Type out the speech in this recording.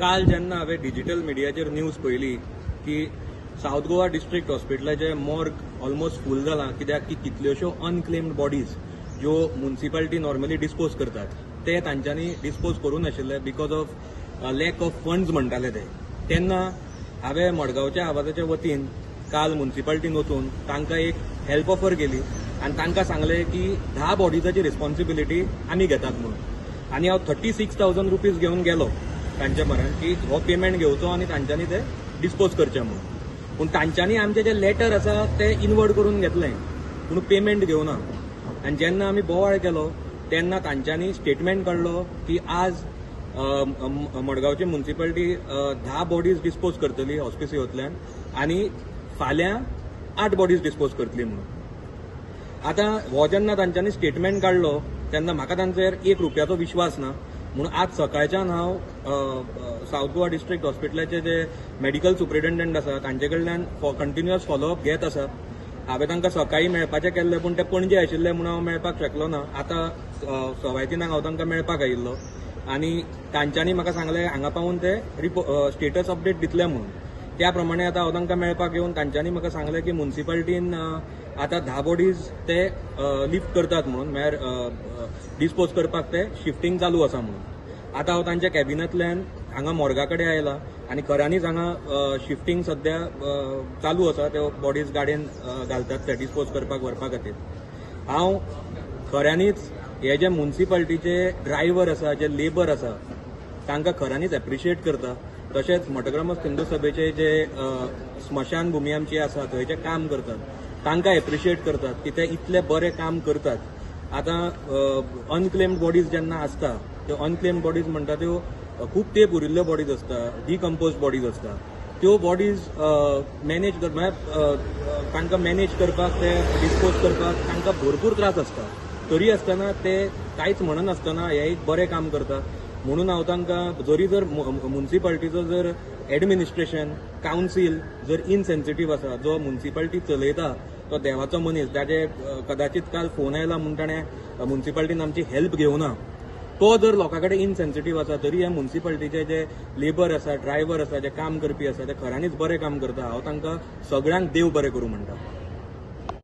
काल जेन्ना हांवें डिजिटल मिडियाचेर न्यूज पळयली की सावथ गोवा डिस्ट्रिक्ट हॉस्पिटलाचे मॉर्ग ऑलमोस्ट फूल जालां, कित्याक की कितल्योश्यो अनक्लेम्ड बॉडीज ज्यो मुन्सिपालिटी नॉर्मली डिस्पोज करतात ते तांच्यांनी डिस्पोज करूं नाशिल्ले because of lack of funds म्हणटाले ते. तेन्ना हांवें मडगांवच्या आवाजाच्या वतीन काल मुन्सिपालिटीन वचून तांकां एक हेल्प ऑफर केली आनी तांकां सांगलें की 10 बॉडीजाची रिस्पॉन्सिबिलिटी आमी घेतात म्हणून. आनी हांव 36,000 रुपीज घेवन गेलो तांच्या म्हऱ्यान की हो पेमेंट घेवचो आनी तांच्यांनी ते डिस्पोज करचे म्हणून. पूण तांच्यांनी आमचें जें लेटर आसा तें इनवर्ड करून घेतलें, पूण पेमेंट घेवना. आनी जेन्ना आमी बोवाळ केलो तेन्ना तांच्यांनी स्टेटमेंट काडलो की आज मडगांवची मुन्सिपालिटी 10 बॉडीज डिस्पोज करतली हॉस्पिसियोंतल्यान आनी फाल्यां 8 बॉडीज डिस्पोज करतली म्हणून. आतां हो जेन्ना तांच्यांनी स्टेटमेंट काडलो तेन्ना म्हाका तांचेर 1 रुपयाचो विश्वास ना म्हणून आज सकाळच्यान हांव सावथ गोवा डिस्ट्रिक्ट हॉस्पिटलाचे जे मेडिकल सुप्रिटेंडंट आसा तांचे कडल्यान कंटिन्युअस फॉलोअप घेत आसा. हांवें तांकां सकाळीं मेळपाचें केल्लें, पूण ते पणजे आशिल्ले म्हणून हांव मेळपाक शकलो ना. आतां 2:15 हांव तांकां मेळपाक आयिल्लो आनी तांच्यांनी म्हाका सांगलें हांगा पावून ते स्टेटस अपडेट दितले म्हणून. त्या प्रमाणे आतां हांव तांकां मेळपाक येवन तांच्यांनी म्हाका सांगलें की मुन्सिपालिटीन आतां 10 बॉडीज ते लिफ्ट करतात म्हणून, म्हळ्यार डिस्पोज करपाक ते शिफ्टींग चालू आसा म्हणून. आतां हांव तांच्या कॅबिनांतल्यान हांगा मोर्गा कडेन आयला आनी खऱ्यांनीच हांगा शिफ्टींग सद्या चालू आसा. त्यो बॉडीज गाडयेन घालतात ते डिस्पोज करपाक व्हरपा खातीर. हांव खऱ्यांनीच हे जे मुन्सिपालिटीचे ड्रायव्हर आसा, जे लेबर आसा, तांकां खऱ्यांनीच एप्रिशिएट करता. तशेंच मठग्रामस्थ हिंदू सभेचे जे स्मशानभुमी आमची आसा थंय जे काम करतात तांकां एप्रिशिएट करतात की ते इतले बरे काम करतात. आतां अनक्लेम्ड बॉडीज जेन्ना आसता त्यो अनक्लेम्ड बॉडीज म्हणटा त्यो खूब तेंप उरिल्ल्यो बॉडीज आसता, डिकम्पोज बॉडीज आसता. त्यो बॉडीज मॅनेज कर म्हळ्यार तांकां मॅनेज करपाक, ते डिस्पोज करपाक तांकां भरपूर त्रास आसता. तरी आसतना ते कांयच म्हणनासतना हे एक बरें काम करता म्हणून हांव तांकां जरी जर मुन्सिपालिटीचो जर एडमिनिस्ट्रेशन कावन्सील जर इनसेन्सिटीव आसा, जो मुन्सिपालिटी चलयता तो देवाचो मनीस, ताजे कदाचित काल फोन आयला म्हूण ताणें मुन्सिपालिटीन आमची हेल्प घेवना, तो जर लोकां कडेन इनसेन्सिटीव आसा तरी हे मुन्सिपालिटीचे जे लेबर आसा, ड्रायव्हर आसा, जे काम करपी आसा ते खऱ्यांनीच बरें काम करता. हांव तांकां सगळ्यांक देव बरें करूं म्हणटा.